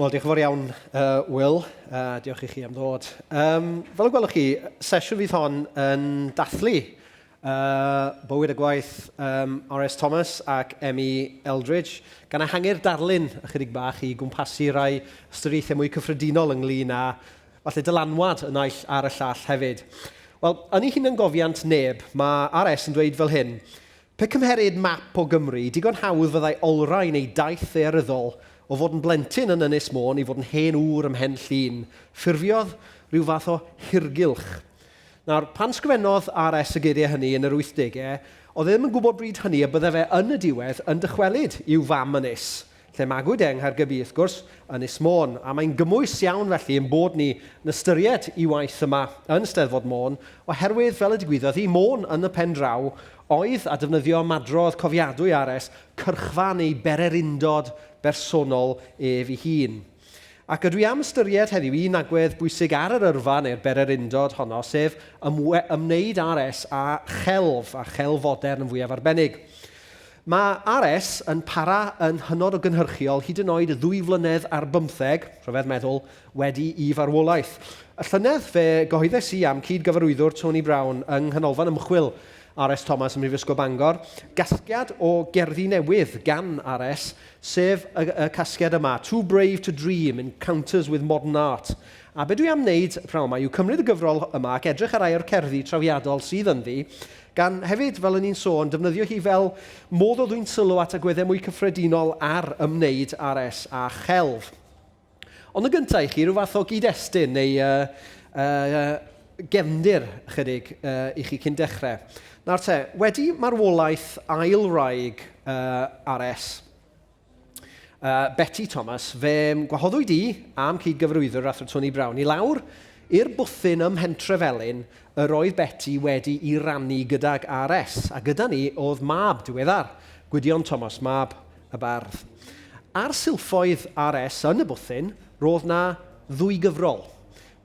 Wel, diolch yn fawr iawn, uh, Will. Uh, diolch i chi am ddod. Um, fel y gwelwch chi, sesiwn fydd hon yn dathlu uh, bywyd y gwaith um, R.S. Thomas ac Emmy Eldridge, gan ehangu'r darlun ychydig bach i gwmpasu rai ystyriaethau mwy cyffredinol ynglyn â falle dylanwad y naill ar y llall hefyd. Wel, yn ei hunangofiant neb, mae RS yn dweud fel hyn, Pe cymherid map o Gymru, digon hawdd fyddai olrhain ei daith ddaearyddol o fod yn blentyn yn Ynys Môn i fod yn hen ŵr ym Mhen Llŷn. Ffurfiodd rhyw fath o hirgylch. Nawr, pan sgrifennodd RS y geiriau hynny yn yr wythdegau, oedd e ddim yn gwybod bryd hynny y bydde fe yn y diwedd yn dychwelyd i'w fam ynys. Lle magwyd e yng Nghaergybi, wrth gwrs, Ynys Môn, a mae'n gymwys iawn felly ein bod ni yn ystyried i waith yma yn Steddfod Môn, oherwydd, fel y digwyddodd i Môn yn y pen draw, oedd, a defnyddio ymadrodd cofiadwy RS, cyrchfan ei bererindod bersonol ef ei hun. Ac ydw i am ystyried heddiw un agwedd bwysig ar yr yrfa neu'r bererindod honno, sef ymwneud RS â chelf, a chelf fodern yn fwyaf arbennig. Mae RS yn para yn hynod o gynhyrchiol hyd yn oed ddwy flynedd ar bymtheg, rhyfedd meddwl, wedi i farwolaeth. Y llynedd fe gyhoeddais i am cyd-gyfarwyddwr Tony Brown yng Nghanolfan Ymchwil RS Thomas ym Mhrifysgol Bangor, gasgliad o gerddi newydd gan RS, sef y, y casgliad yma, Too Brave to Dream, Encounters with Modern Art. A be dwi am wneud pnawn yma yw cymryd y gyfrol yma ac edrych ar rai o'r cerddi trawiadol sydd ynddi, Gan hefyd, fel o'n i'n sôn, defnyddio hi fel modd o ddwyn sylw at agweddau mwy cyffredinol ar ymwneud RS â chelf. Ond yn gyntaf i chi, rhyw fath o gyd-destun neu uh, uh, gefndir ychydig uh, i chi cyn dechrau. Nawr te, wedi marwolaeth ail wraig uh, RS, Uh, Betty Thomas, fe gwahoddwyd i am cyd-gyfarwyddwr Athro Tony Brown i lawr i'r bwthyn ym Mhentrefelin yr oedd Betty wedi i rannu gydag RS, a gyda ni oedd mab diweddar, Gwydion Thomas, mab y bardd. Ar silffoedd RS yn y bwthyn, roedd na ddwy gyfrol.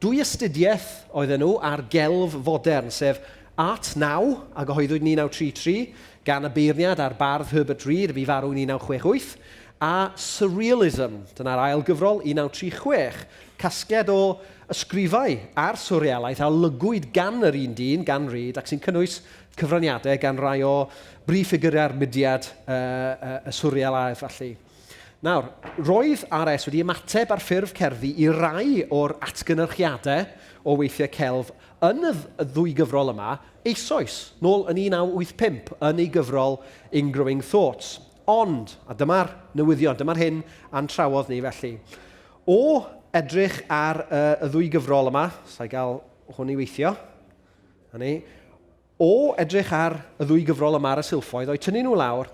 Dwy astudiaeth oedden nhw ar gelf fodern, sef Art Now, a gyhoeddwyd yn 1933 gan y beirniad a'r bardd Herbert Read, a fu farw yn 1968, a Surrealism, dyna'r ail gyfrol, 1936, casgliad o ysgrifau ar swrrealaeth a olygwyd gan yr un dyn, gan Read, ac sy'n cynnwys cyfraniadau gan rai o brif ffigurau'r mudiad uh, y swrrealaeth, felly. Nawr, roedd RS wedi ymateb ar ffurf cerddi i rai o'r atgynyrchiadau o weithiau celf yn y ddwy gyfrol yma eisoes, nôl yn 1985 yn ei gyfrol Ingrowing Thoughts. Ond, a dyma'r newyddion, dyma'r hyn a'n trawodd ni felly. O edrych ar y, y ddwy gyfrol yma, sa'i gael hwn i weithio, a ni, O edrych ar y ddwy gyfrol yma ar y silffoedd, o'u tynnu nhw lawr,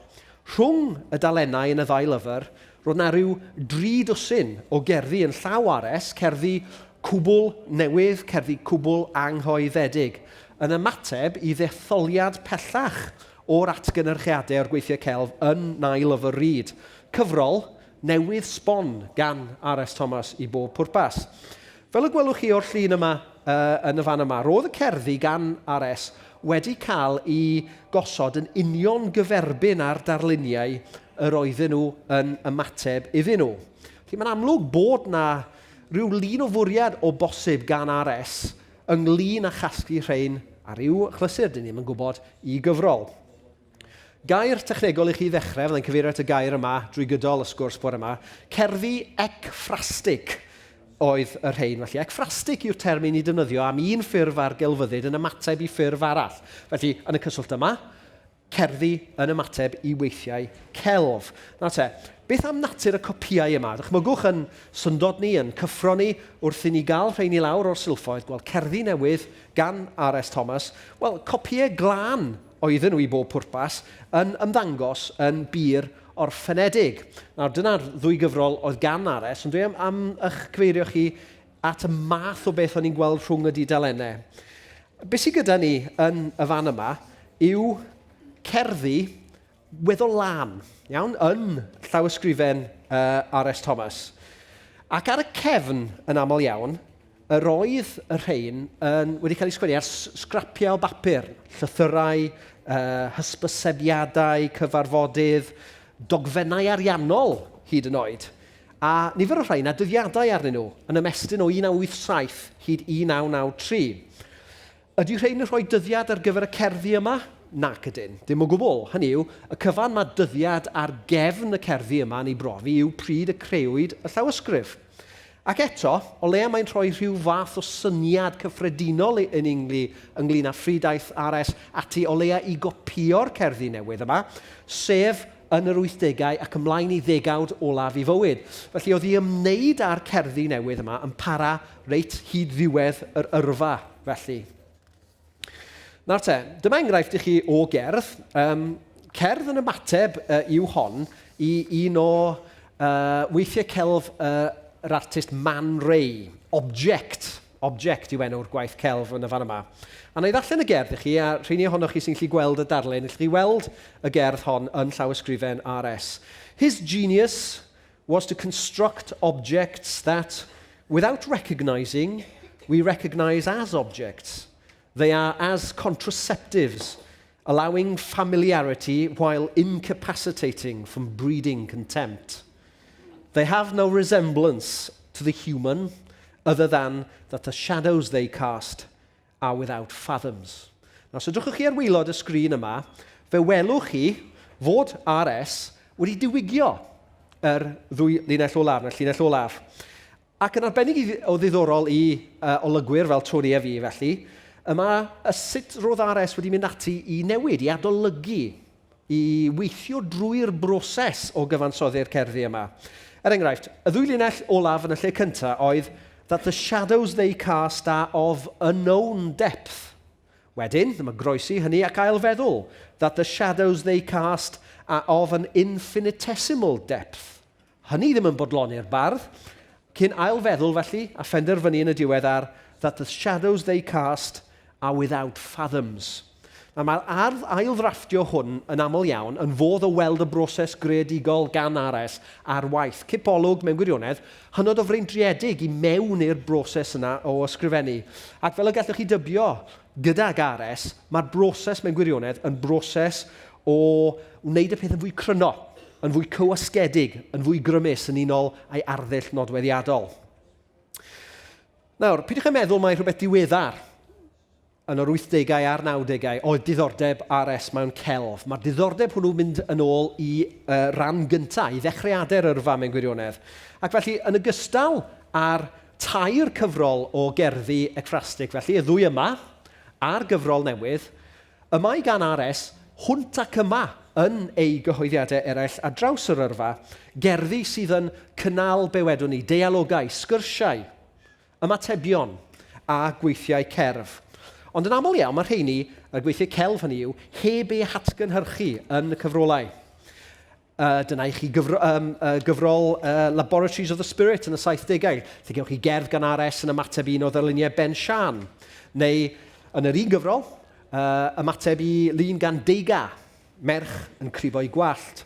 rhwng y dalennau yn y ddau lyfr, roedd 'na ryw dri dwsin o gerddi yn llaw RS, cerddi cwbl newydd, cerddi cwbl anghoeddedig, yn ymateb i ddetholiad pellach o'r atgynyrchiadau o'r gweithiau celf yn nau lyfr Reed. Cyfrol newydd sbon gan RS Thomas i bob pwrpas. Fel y gwelwch chi o'r llun yma uh, yn y fan yma, roedd y cerddi gan RS wedi cael eu gosod yn union gyferbyn â'r darluniau yr oedden nhw yn ymateb iddyn nhw. Felly mae'n amlwg bod na rhyw lun o fwriad o bosib gan RS ynglyn â chasglu rhain ar ryw achlysur, dyn ni ddim yn gwybod, i gyfrol. Gair technegol i chi ddechrau, fyddai'n cyfeirio at y gair yma drwy gydol y sgwrs bore yma, cerddi ecffrastig oedd y rhain. Felly, ecffrastig yw'r term i ni defnyddio am un ffurf ar gelfyddyd yn ymateb i ffurf arall. Felly, yn y cyswllt yma, cerddi yn ymateb i weithiau celf. Nawr te, beth am natur y copïau yma? Dychmygwch yn syndod ni, yn cyffro ni, wrth i ni gael rhain i lawr o'r silffoedd, gweld cerddi newydd gan R.S. Thomas. Wel, copïau glân oedden nhw i bob pwrpas, yn ymddangos yn bur orffenedig. Nawr, dyna'r ddwy gyfrol oedd gan Ares, ond dwi am, am eich cyfeirio chi at y math o beth o'n i'n gweld rhwng y dudalennau. Be sydd gyda ni yn y fan yma yw cerddi weddol lân, iawn, yn llawysgrifen uh, R.S. Thomas. Ac ar y cefn, yn aml iawn, yr oedd y rhain yn, wedi cael eu sgwennu ar sgrapiau o bapur, llythyrau, uh, hysbysebiadau, cyfarfodydd, dogfennau ariannol hyd yn oed. a nifer o rhain â dyddiadau arnyn nhw, yn ymestyn o 1987 hyd 1993. Ydy rhain yn rhoi dyddiad ar gyfer y cerddi yma? Nac ydyn, dim o gwbl. Hynny yw, y cyfan mae dyddiad ar gefn y cerddi yma yn ei brofi yw pryd y creuwyd y llawysgrif. Ac eto, o leia mae'n rhoi rhyw fath o syniad cyffredinol i ni ynglyn â phryd aeth RS ati o leia i gopïo'r cerddi newydd yma, sef yn yr wythdegau ac ymlaen i ddegawd olaf ei fywyd. Felly oedd ei ymwneud â'r cerddi newydd yma yn para reit hyd ddiwedd yr yrfa, felly. Nawr te, dyma enghraifft i chi o gerdd. Um, cerdd yn ymateb uh, yw hon i un o uh, weithiau celf uh, yr artist Man Ray, Object. Object yw enw'r gwaith celf yn y fan yma. A na i ddarllen y gerdd i chi, a rheini ohonoch chi sy'n gallu gweld y darlun, allwch chi weld y gerdd hon yn llawysgrifen RS. His genius was to construct objects that, without recognising, we recognise as objects. They are as contraceptives, allowing familiarity while incapacitating from breeding contempt. They have no resemblance to the human, other than that the shadows they cast are without fathoms. Nawr, os edrychwch chi ar waelod y sgrin yma, fe welwch chi fod RS wedi diwygio yr ddwy linell olaf, neu'r llinell olaf. Ac yn arbennig o ddiddorol i uh, olygwyr fel Tony a fi, felly, yma y sut roedd RS wedi mynd ati i newid, i adolygu, i weithio drwy'r broses o gyfansoddi'r cerddi yma. Er enghraifft, y ddwy linell olaf yn y lle cyntaf oedd that the shadows they cast are of unknown depth. Wedyn, dyma groesi hynny ac ailfeddwl, that the shadows they cast are of an infinitesimal depth. Hynny ddim yn bodloni'r bardd. Cyn ailfeddwl, felly, a phenderfynu yn y diwedd ar that the shadows they cast are without fathoms. Nawr, mae'r ardd ail-ddrafftio hwn yn aml iawn yn fodd o weld y broses greadigol gan RS ar waith. Cipolwg, mewn gwirionedd, hynod o freindriedig i mewn i'r broses yna o ysgrifennu. Ac fel y gallwch chi dybio, gydag RS, mae'r broses mewn gwirionedd yn broses o wneud y peth yn fwy cryno, yn fwy cywasgedig, yn fwy grymus yn unol â'i arddull nodweddiadol. Nawr, peidiwch â meddwl mai rhywbeth diweddar yn yr 80au a'r 90au oedd diddordeb RS mewn celf. Mae'r diddordeb hwnnw mynd yn ôl i uh, ran gyntaf, i ddechreuadau'r yrfa mewn gwirionedd. Ac felly, yn ogystal â'r tair cyfrol o gerddi ecfrastig, felly, y ddwy yma, a'r gyfrol newydd, y mae gan RS hwnt ac yma yn ei gyhoeddiadau eraill ar draws yr yrfa, gerddi sydd yn cynnal, be wedwn ni, deialogau, sgyrsiau, ymatebion a gweithiau cerdd. Ond yn aml iawn mae rheini, y gweithiau celf hynny yw, heb eu hatgynhyrchu yn y cyfrolau. Dyna i chi gyfro, um, gyfrol Laboratories of the Spirit yn y 70au, lle gewch chi gerdd gan RS yn ymateb i un o ddarluniau Ben Sian. Neu, yn yr un gyfrol, ymateb i lun gan Degas, merch yn crifo'i gwallt.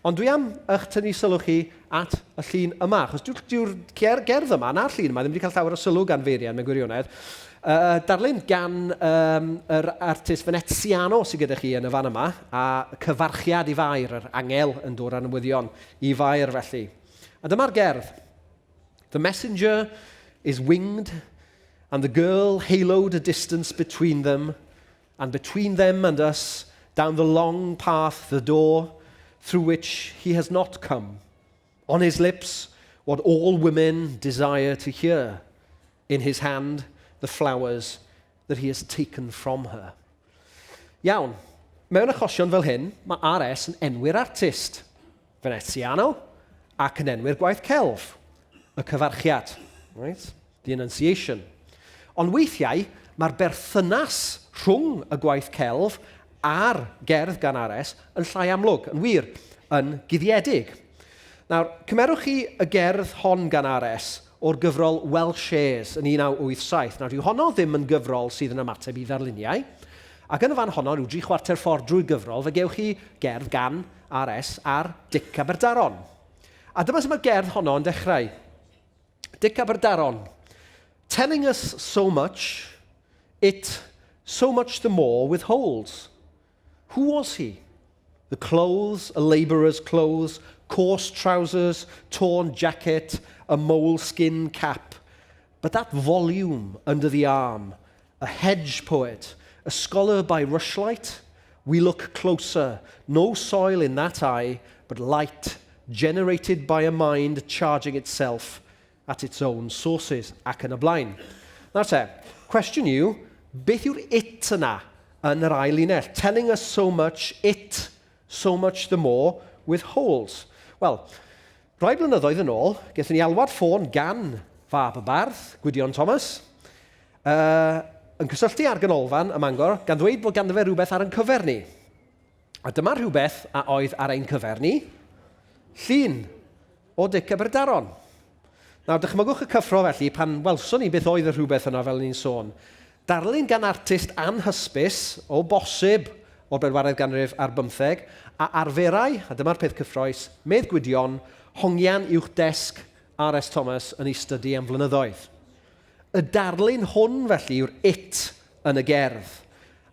Ond dwi am eich tynnu sylw chi at y llun yma, achos dyw'r dyw ger, gerdd yma na'r llun yma ddim wedi cael llawer o sylw gan feirian mewn gwirionedd. Darlun gan um, yr artist Veneziano sydd gyda chi yn y fan yma, a cyfarchiad i Fair, yr angel yn dod â'r newyddion i Fair felly. A dyma'r gerdd. The messenger is winged, and the girl haloed a distance between them, and between them and us, down the long path, the door, through which he has not come. On his lips, what all women desire to hear. In his hand, the flowers that he has taken from her. Iawn, mewn achosion fel hyn, mae RS yn enwi'r artist, Veneziano, ac yn enwi'r gwaith celf, y cyfarchiad, right? The Annunciation. Ond weithiau, mae'r berthynas rhwng y gwaith celf a'r gerdd gan RS yn llai amlwg, yn wir, yn guddiedig. Nawr, cymerwch chi y gerdd hon gan RS o'r gyfrol Welsh Airs yn 1987. Nawr, dyw honno ddim yn gyfrol sydd yn ymateb i ddarluniau, ac yn y fan honno, rhyw dri chwarter ffordd drwy'r gyfrol, fe gewch chi gerdd gan RS ar Dic Aberdaron. A dyma sut mae'r gerdd honno yn dechrau. Dic Aberdaron, telling us so much, it so much the more withholds. Who was he? The clothes, a labourer's clothes, coarse trousers, torn jacket, a moleskin cap. But that volume under the arm, a hedge poet, a scholar by rushlight, we look closer, no soil in that eye, but light generated by a mind charging itself at its own sources, ac yn y blaen. Nawr te, cwestiwn yw, beth yw'r it yna yn yr ail linell? Telling us so much, it, so much the more, withholds. Wel, rai blynyddoedd yn ôl, gaethon ni alwad ffôn gan fab y bardd, Gwydion Thomas, uh, yn cysylltu â'r ganolfan ym Mangor, gan ddweud bod ganddo fe rhywbeth ar ein cyfer ni. A dyma rhywbeth a oedd ar ein cyfer ni, llun o Dic Aberdaron. Nawr, dychmygwch y cyffro felly pan welson ni beth oedd y rhywbeth yna fel ni'n sôn. Darlun gan artist anhysbys, o bosib o'r bedwaredd ganrif ar bymtheg, a arferai, a dyma'r peth cyffroes, medd Gwydion, hongian uwch desg R.S. Thomas yn ei stydi am flynyddoedd. Y darlun hwn, felly, yw'r it yn y gerdd.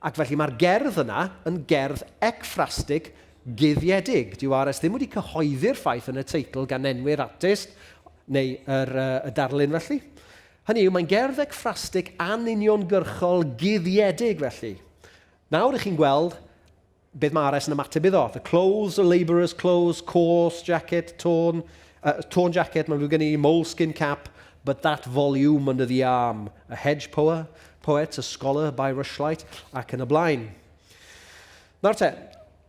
Ac felly mae'r gerdd yna yn gerdd ecffrastig guddiedig. Dyw RS ddim wedi cyhoeddi'r ffaith yn y teitl gan enwi'r artist neu yr, uh, y darlun felly. Hynny yw, mae'n gerdd ecffrastig anuniongyrchol guddiedig felly. Nawr ych chi'n gweld beth mae RS yn ymateb iddo. The clothes, the labourer's clothes, coarse jacket, torn, uh, torn jacket, mae'n gen i moleskin cap, but that volume under the arm, a hedge poet, poet, a scholar by rushlight, ac yn y blaen. Nawr te,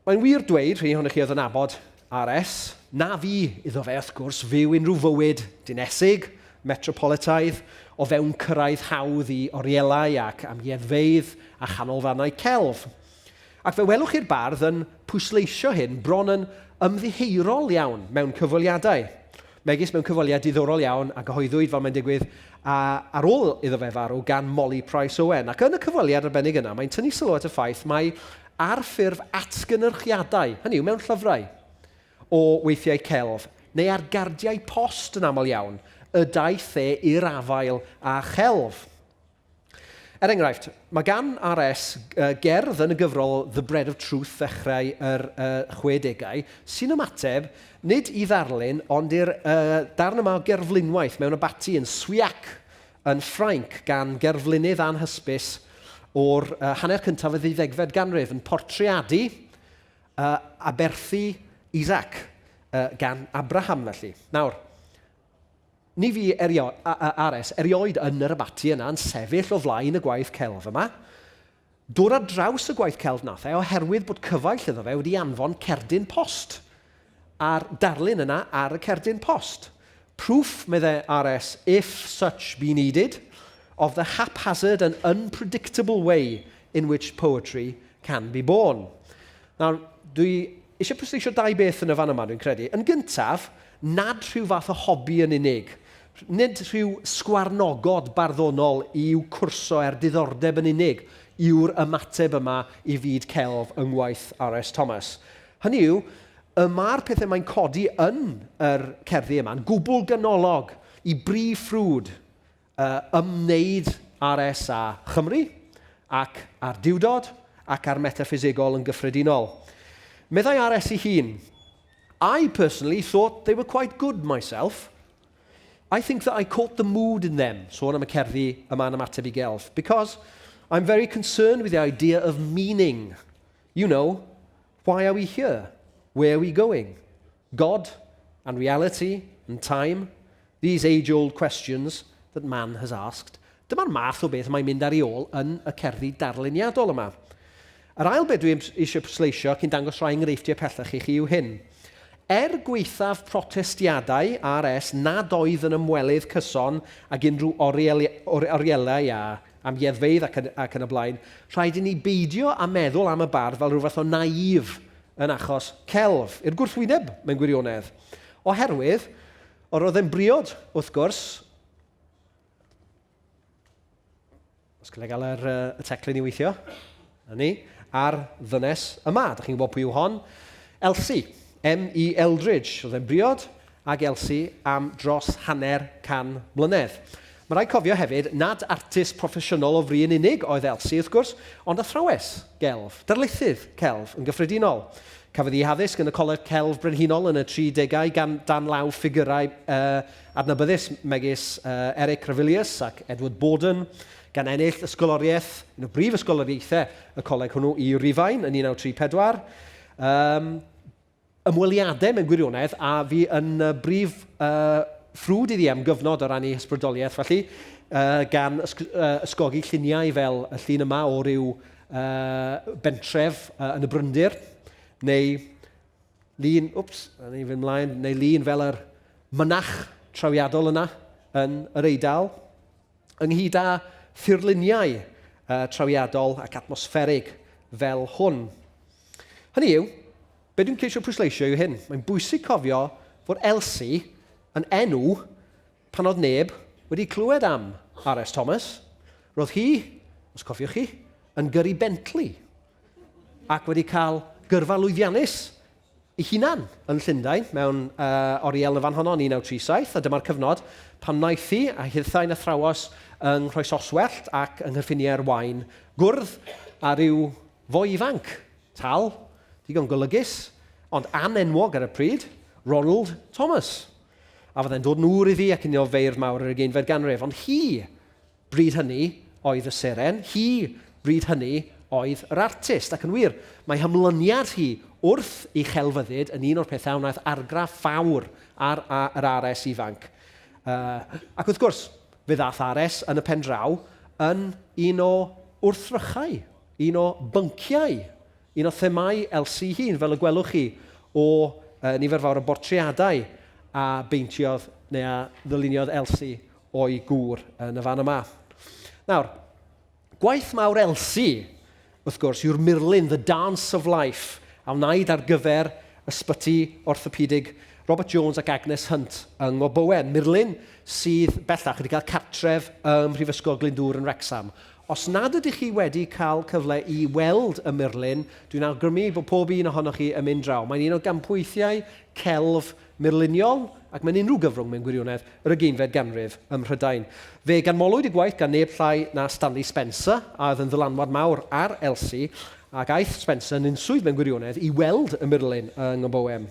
mae'n wir dweud, rhai ohonych chi oedd yn abod RS, na fi iddo fe wrth gwrs fyw unrhyw fywyd dinesig, metropolitaidd, o fewn cyrraedd hawdd i orielau ac amgueddfeydd a chanolfannau celf. Ac fe welwch chi'r bardd yn pwysleisio hyn bron yn ymddiheurol iawn mewn cyfweliadau, megis mewn cyfweliad diddorol iawn a gyhoeddwyd, fel mae'n digwydd, a ar ôl iddo fe farw gan Molly Price Owen. Ac yn y cyfweliad arbennig yna, mae'n tynnu sylw at y ffaith mai ar ffurf atgynyrchiadau, hynny yw mewn llyfrau, o weithiau celf, neu ar gardiau post yn aml iawn, y daeth e i'r afael â chelf. Er enghraifft, mae gan RS gerdd yn y gyfrol The Bread of Truth ddechrau yr uh, 60au sy'n ymateb nid i ddarlun ond i'r uh, darn yma o gerflunwaith mewn abaty yn Swiac yn Ffrainc gan gerflunydd anhysbys o'r uh, hanner cyntaf y ddeuddegfed ganrif yn portreadu uh, aberthu Isaac uh, gan Abraham felly. Nawr, Ni fu erio, RS erioed yn yr abaty yna yn sefyll o flaen y gwaith celf yma. Dod ar draws y gwaith celf nath e oherwydd bod cyfaill iddo fe wedi anfon cerdyn post a'r darlun yna ar y cerdyn post. Proof, medde RS, if such be needed, of the haphazard and unpredictable way in which poetry can be born. Nawr, dwi eisiau pwysleisio dau beth yn y fan yma, dwi'n credu. Yn gyntaf, nad rhyw fath o hobi yn unig. Nid rhyw sgwarnogod barddonol i'w cwrso er diddordeb yn unig yw'r ymateb yma i fyd celf yng ngwaith R.S. Thomas. Hynny yw, y mae'r pethau mae'n codi yn yr cerddi yma'n gwbl ganolog i brif ffrwd ymwneud RS â Chymru, ac â'r Duwdod, ac â'r metaffisegol yn gyffredinol. Meddai RS ei hun, I personally thought they were quite good myself. I think that I caught the mood in them, sôn am y cerddi yma'n ymateb i gelf, because I'm very concerned with the idea of meaning. You know, why are we here? Where are we going? God and reality and time, these age-old questions that man has asked. Dyma'r math o beth mae'n mynd ar ei ôl yn y cerddi darluniadol yma. Yr ail beth dwi eisiau pwysleisio cyn dangos rhai enghreifftiau pellach i chi yw hyn. Er gwaethaf protestiadau RS nad oedd yn ymwelydd cyson ag unrhyw orielau a amgueddfeydd ac yn, ac yn y blaen, rhaid i ni beidio â meddwl am y bardd fel rhyw fath o naïf yn achos celf, i'r gwrthwyneb mewn gwirionedd. Oherwydd, yr oedd e'n briod, wrth gwrs, os gallai gael yr, uh, y teclyn i weithio, na ni, a'r ddynes yma, da chi'n gwybod pwy yw hon, Elsie, M.E. Eldridge, oedd e'n briod ag Elsie am dros hanner can mlynedd. Mae rhaid cofio hefyd nad artist proffesiynol o fri yn unig oedd Elsie, wrth gwrs, ond athrawes gelf, darlithydd celf yn gyffredinol. Cafodd hi haddysg yn y Coleg Celf Brenhinol yn y 30au gan dan law ffigurau uh, adnabyddus megis uh, Eric Ravilious ac Edward Bawden, gan ennill ysgoloriaeth, un o brif ysgoloriaethau y coleg hwnnw i Rufain yn 1934. Um, ymweliadau mewn gwirionedd a fi yn brif uh, ffrwd iddi am gyfnod o ran ei hysbrydoliaeth felly, uh, gan ysgogi lluniau fel y llun yma o ryw uh, bentref uh, yn y Bryndir, neu lun, wps, ni fynd mlaen, neu lun fel yr mynach trawiadol yna yn yr Eidal, ynghyd â thirluniau uh, trawiadol ac atmosfferig fel hwn. Hynny yw, be dwi'n ceisio pwysleisio yw hyn. Mae'n bwysig cofio fod Elsie yn enw pan oedd neb wedi clywed am R.S. Thomas. Roedd hi, os cofiwch chi, yn gyrru Bentley ac wedi cael gyrfa lwyddiannus ei hunan yn Llundain mewn uh, oriel yn y fan honno yn 1937, a dyma'r cyfnod pan wnaeth hi a hithau'n athrawos yng Nghroesoswellt ac yng nghyffiniau'r Waun gwrdd â rhyw foi ifanc, tal, digon golygus, ond anenwog ar y pryd, Ronald Thomas. A fyddai'n dod yn ŵr iddi ac yn un o feirdd mawr yr ugeinfed ganrif, ond hi Bryd hynny oedd y seren, hi, bryd hynny, oedd yr artist. Ac yn wir, mae hymlyniad hi wrth ei chelfyddyd yn un o'r pethau wnaeth argraff fawr ar yr RS ifanc. Uh, ac wrth gwrs, fe ddath RS yn y pen draw yn un o wrthrychau, un o bynciau, un o themâu Elsie hun, fel y gwelwch chi o uh, nifer fawr o bortreadau a beintiodd neu a ddyluniodd Elsie o'i gŵr yn y fan yma. Nawr, gwaith mawr Elsie, wrth gwrs, yw'r murlun The Dance of Life a wnaed ar gyfer ysbyty orthopedig Robert Jones ac Agnes Hunt yng Ngobowen. Murlun sydd bellach wedi cael cartref ym Mhrifysgol Glyndŵr yn Wrecsam. Os nad ydych chi wedi cael cyfle i weld y murlun, dwi'n awgrymu bod pob un ohonoch chi yn mynd draw. Mae'n un o gampweithiau celf murluniol, ac mewn unrhyw gyfrwng mewn gwirionedd, yr ugeinfed ganrif ym Mhrydain. Fe ganmolwyd y gwaith gan neb llai na Stanley Spencer, a oedd yn ddylanwad mawr ar Elsie, ac aeth Spencer yn unswydd mewn gwirionedd i weld y murlun yng Nghobowen.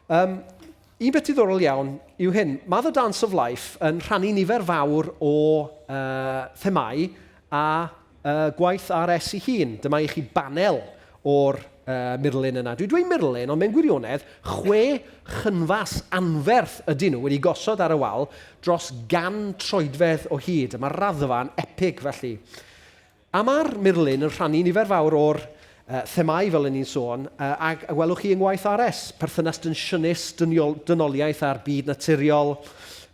Um, un beth diddorol iawn yw hyn. Mae The Dance of Life yn rhannu nifer fawr o uh, themâu a uh, gwaith RS ei hun. Dyma i chi banel o'r uh, murlun yna. Dwi'n dweud murlun, ond mewn gwirionedd, chwe chynfas anferth ydyn nhw wedi gosod ar y wal dros gan troedfedd o hyd. Mae'r raddfa'n epig felly. A mae'r murlun yn rhannu nifer fawr o'r uh, themâu fel yn ni'n sôn, uh, ag a welwch chi yng ngwaith RS, perthynas dynsiynus, dyniol, dynoliaeth a'r byd naturiol,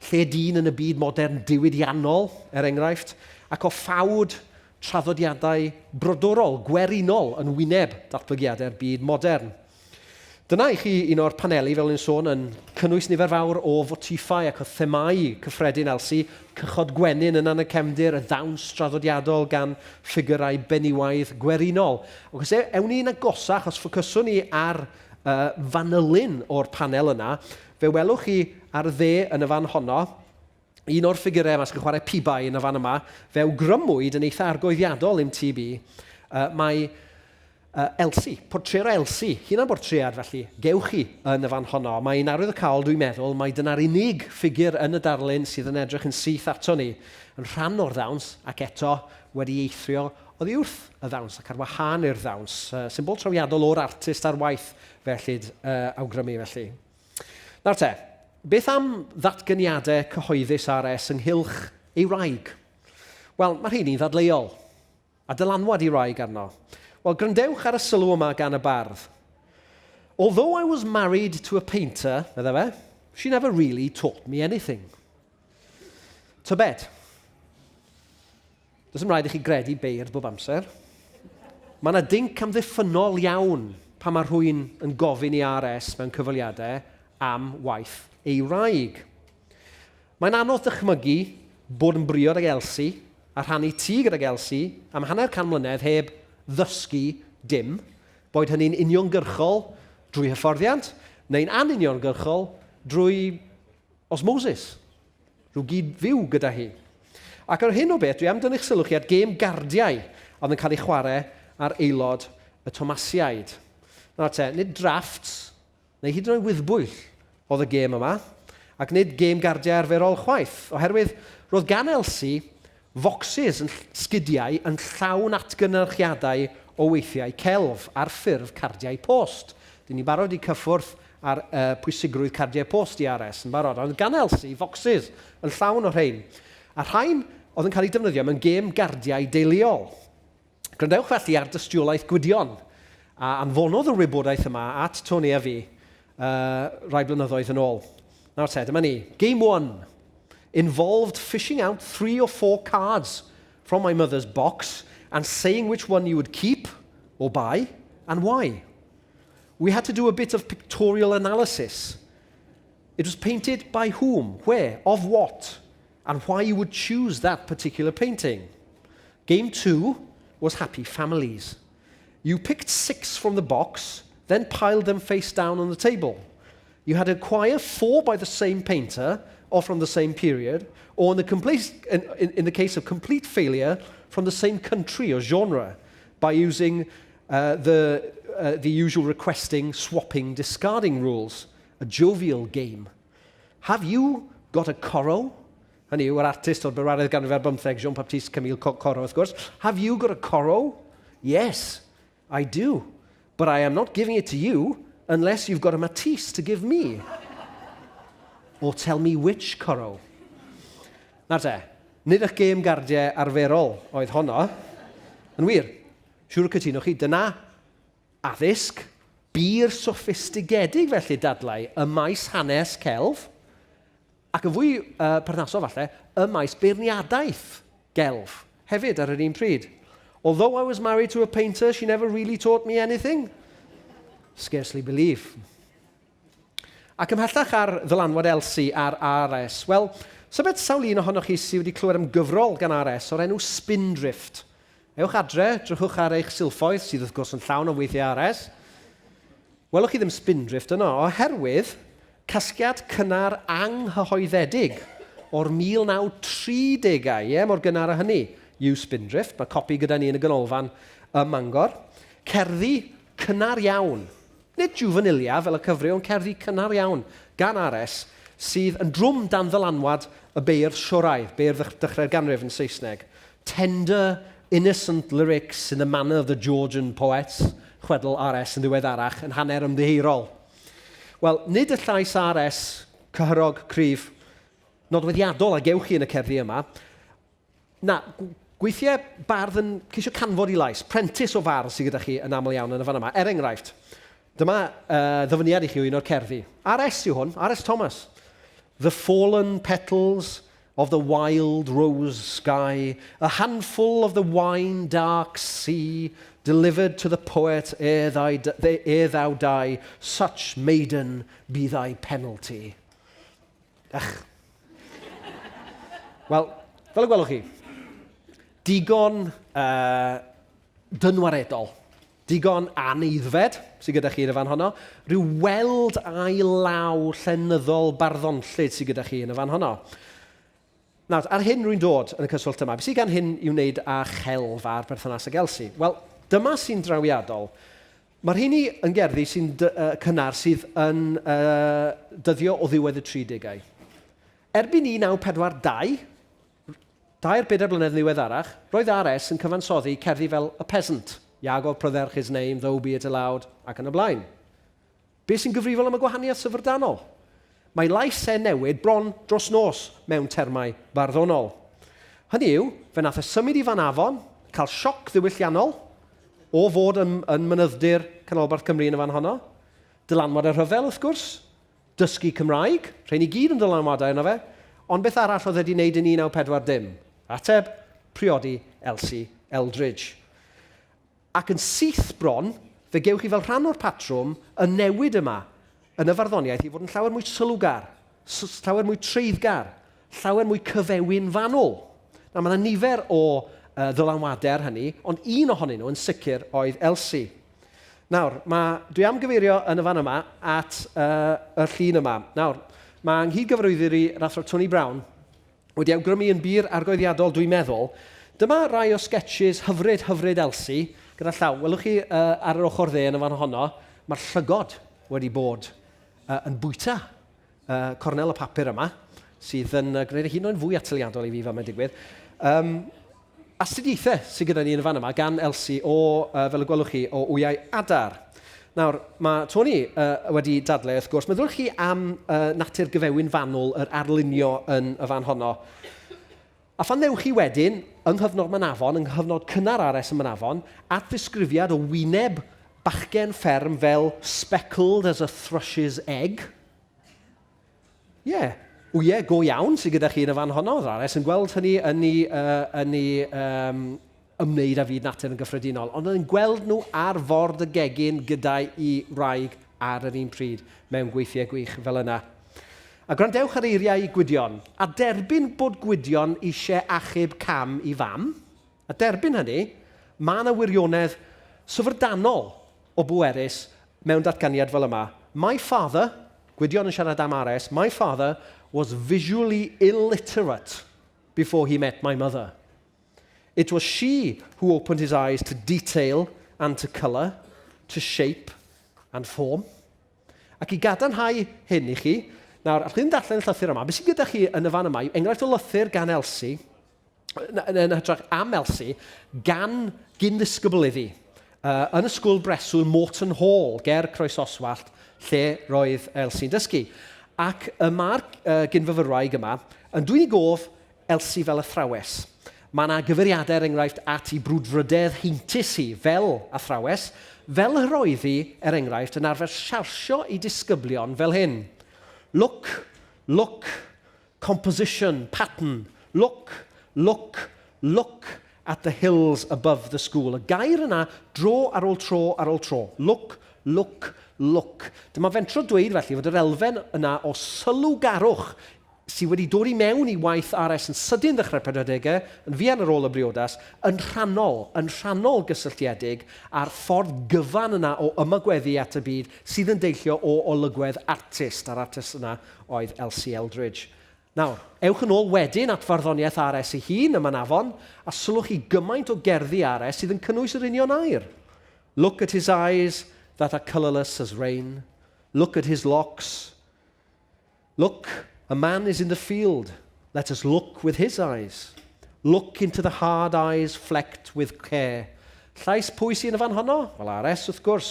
lle dyn yn y byd modern diwydiannol, er enghraifft, ac o ffawd traddodiadau brodorol, gwerinol yn wyneb datblygiadau'r byd modern. Dyna i chi un o'r paneli, fel o'n i'n sôn, yn cynnwys nifer fawr o fotifau ac o themâu cyffredin Elsi, cychod gwenyn yna yn y cefndir, y ddawns draddodiadol gan ffigurau benywaidd gwerinol. Ac os e, ewn ni'n agosach, os ffocyswn ni ar uh, fanylun o'r panel yna, fe welwch chi ar y dde yn y fan honno, Un o'r ffigurau yma sy'n chwarae pibau yn y fan yma, fe awgrymwyd yn eitha argoeddiadol i'm tyb i, uh, mae uh, Elsie, portread o Elsie, hunan-bortread felly, gewch chi yn y fan honno. Mae'n arwyddocaol, dwi'n meddwl, mai dyna'r unig ffigur yn y darlun sydd yn edrych yn syth ato ni, yn rhan o'r ddawns ac eto wedi eithrio oddi wrth y ddawns ac ar wahân i'r ddawns. Uh, symbol trawiadol o'r artist ar waith, fellid uh, awgrymu felly. Nawr te, beth am ddatganiadau cyhoeddus RS ynghylch ei wraig? Wel, mae rheini'n ddadleuol, a dylanwad ei wraig arno. Wel, gwrandewch ar y sylw yma gan y bardd. Although I was married to a painter, medda fe, she never really taught me anything. Tybed, Does dim rhaid i chi gredu beirdd bob amser. Mae yna dinc amddiffynnol iawn pan mae rhywun yn gofyn i RS mewn cyfweliadau am waith ei wraig. Mae'n anodd dychmygu bod yn briod ag Elsie a rhannu tŷ gydag Elsie am hanner can mlynedd heb ddysgu dim, boed hynny'n uniongyrchol drwy hyfforddiant neu'n anuniongyrchol drwy osmosis, rhyw gyd-fyw gyda hi. Ac ar hyn o beth, dwi am dynnu'ch sylw chi at gêm gardiau a oedd yn cael ei chwarae ar aelod y Thomasiaid. Nawr te, nid drafts, neu hyd yn oed wyddbwyll oedd y gêm yma, ac nid gêm gardiau arferol chwaith, oherwydd roedd gan Elsi focsys yn sgidiau yn llawn atgynyrchiadau o weithiau celf ar ffurf cardiau post. Dyn ni'n barod wedi cyffwrdd ar uh, pwysigrwydd cardiau post i RS yn barod, ond gan Elsi focsys yn llawn o rhain. A rhain oedd yn cael eu defnyddio mewn gêm gardiau deuluol. Gwrandewch felly ar dystiolaeth Gwydion, a anfonodd yr wybodaeth yma at Tony a fi uh, rai blynyddoedd yn ôl. Nawr te, dyma ni. Game 1 involved fishing out three or four cards from my mother's box and saying which one you would keep or buy and why. We had to do a bit of pictorial analysis. It was painted by whom, where, of what, and why you would choose that particular painting. Game two was Happy Families. You picked six from the box, then piled them face down on the table. You had to acquire four by the same painter or from the same period, or in the, complete, in, in, in the case of complete failure, from the same country or genre by using the, the usual requesting, swapping, discarding rules. A jovial game. Have you got a Corot? Hynny yw, yr artist o'r bedwaredd ganrif ar bymtheg, Jean-Baptiste Camille Corot, wrth gwrs. Have you got a Corot? Yes, I do. But I am not giving it to you unless you've got a Matisse to give me. Or tell me which Corot. Nawr te, nid eich gêm gardiau arferol oedd honno. Yn wir, siŵr y cytunwch chi, dyna addysg bur soffistigedig felly dadlau ym maes hanes celf, ac yn fwy uh, perthnasol falle, ym maes beirniadaeth gelf hefyd ar yr un pryd. Although I was married to a painter, she never really taught me anything. Scarcely believe. Ac ymhellach ar ddylanwad Elsi ar RS, wel, sybed sawl un ohonoch chi sydd wedi clywed am gyfrol gan RS o'r enw Spindrift? Ewch adre, drychwch ar eich silffoedd, sydd wrth gwrs yn llawn o weithiau RS. Welwch chi ddim Spindrift yno, oherwydd casgliad cynnar anghyhoeddedig o'r 1930au, ie, mor gynnar â hynny, yw Spindrift. Mae copi gyda ni yn y ganolfan ym Mangor. Cerddi cynnar iawn Nid juvenilia fel y cyfryw, ond cerddi cynnar iawn gan RS sydd yn drwm dan ddylanwad y beirdd Sioraidd, beirdd dechrau'r ganrif yn Saesneg. Tender, innocent lyrics in the manner of the Georgian poets, chwedl RS yn ddiweddarach, yn hanner ymddiheurol. Wel, nid y llais RS cyhyrog, cryf, nodweddiadol a gewch chi yn y cerddi yma, Na, gweithiau bardd yn ceisio canfod ei lais. Prentis o fardd sydd gyda chi yn aml iawn yn y fan yma. Er enghraifft, dyma uh, ddyfyniad i chi o un o'r cerddi. R.S. yw hwn, R.S. Thomas. The fallen petals of the wild rose sky, a handful of the wine dark sea, delivered to the poet ere, thy, ere thou die, such maiden be thy penalty. Ych. Wel, fel y gwelwch chi, digon uh, dynwaredol, digon aneiddfed sydd gyda chi yn y fan honno, rhyw weld a'i law llenyddol barddonllyd sydd gyda chi yn y fan honno. Nawr, ar hyn rwy'n dod yn y cyswllt yma. Beth sydd gan hyn i'w wneud â chelf a'r berthynas ag Elsi? Wel, dyma sy'n drawiadol. Mae'r rheini yn gerddi sy'n uh, cynnar sydd yn uh, dyddio o ddiwedd y 30au. Erbyn 1942, dair bedair blynedd yn ddiweddarach, roedd RS yn cyfansoddi cerddi fel A Peasant, Iago Prydderch His Name, Though Be It Aloud, ac yn y blaen. Be sy'n gyfrifol am y gwahaniaeth syfrdanol? Mae lais e'n newid bron dros nos mewn termau barddonol. Hynny yw, fe nath e symud i Fanafon, cael sioc ddiwylliannol o fod yn, yn mynydddir Canolbarth Cymru yn y fan honno, dylanwad y rhyfel wrth gwrs, dysgu Cymraeg, rhein i gyd yn ddylanwadau yno fe, ond beth arall oedd e wedi wneud yn 1940? Ateb, priodi Elsie Eldridge. Ac yn syth bron, fe gewch chi fel rhan o'r patrwm y newid yma yn y farddoniaeth i fod yn llawer mwy sylwgar, llawer mwy treiddgar, llawer mwy cyfewin fanwl. Nawr, mae yna nifer o uh, ddylanwadau ar hynny, ond un ohonyn nhw yn sicr oedd Elsie. Nawr, mae, dwi am gyfeirio yn y fan yma at uh, y llun yma. Nawr, mae nghyd-gyfarwyddwr i, yr athro Tony Brown, wedi awgrymu yn bur argoeddiadol, dwi'n meddwl. Dyma rai o sketches hyfryd, hyfryd Elsi, gyda llaw. Welwch chi uh, ar yr ochr dde yn y fan honno, mae'r llygod wedi bod uh, yn bwyta uh, cornel y papur yma, sydd yn uh, gwneud ei hun yn fwy ataliadol i fi fel mae'n digwydd. Um, astudiaethau sydd gyda ni yn y fan yma gan Elsi o, uh, fel y gwelwch chi, o wyau adar. Nawr, mae Tony uh, wedi dadlau, wrth gwrs, meddylwch chi am uh, natur gyfewin fanwl yr arlunio yn y fan honno. A phan ddewch chi wedyn, yng nghyfnod Manafon, yng nghyfnod cynnar RS y Manafon, at ddisgrifiad o wyneb bachgen fferm fel speckled as a thrush's egg, Ie, yeah. Wyau go iawn sydd gyda chi yn y fan honno. Oedd RS yn gweld hynny yn ei, uh, yn ei um, ymwneud â fyd natur yn gyffredinol, ond oedd yn gweld nhw ar ford y gegin gyda'i wraig ar yr un pryd mewn gweithiau gwych fel yna. A gwrandewch ar eiriau Gwydion, a derbyn bod Gwydion eisiau achub cam i fam, a derbyn hynny, mae yna wirionedd syfrdanol o bwerus mewn datganiad fel yma, My father, Gwydion yn siarad am RS, my father was visually illiterate before he met my mother. It was she who opened his eyes to detail and to colour, to shape and form. Ac i gadarnhau hyn i chi, nawr, allwch chi ddim darllen y llythyr yma, beth sydd gyda chi yn y fan yma yw enghraifft o lythyr gan Elsie, yn hytrach am Elsie, gan gyn-ddisgybl iddi, uh, yn ysgol breswyl Morton Hall, ger Croesoswallt, lle roedd Elsie'n dysgu. Ac y mae'r uh, gyn-fyfyrwraig yma yn dwyn i gof Elsie fel athrawes. Mae yna gyfeiriadau, er enghraifft, at ei brwdfrydedd heintus hi fel athrawes, fel yr oedd hi, er enghraifft, yn arfer siarsio ei disgyblion fel hyn. Look, look, composition, pattern, look, look, look at the hills above the school. Y gair yna dro ar ôl tro ar ôl tro. Look, look, look. Dyma fentro dweud felly fod yr elfen yna o sylwgarwch sydd wedi dod i mewn i waith RS yn sydyn ddechrau'r 40au, yn fuan ar ôl y briodas, yn rhannol, yn rhannol gysylltiedig â'r ffordd gyfan yna o ymagweddu at y byd sydd yn deillio o olygwedd artist, a'r artist yna oedd Elsie Eldridge. Nawr, ewch yn ôl wedyn at farddoniaeth RS ei hun ym Manafon, a sylwch chi gymaint o gerddi RS sydd yn cynnwys yr union air. Look at his eyes that are colourless as rain. Look at his locks. Look, a man is in the field. Let us look with his eyes. Look into the hard eyes flecked with care. Llais pwy sy'n y fan honno? Wel, RS wrth gwrs.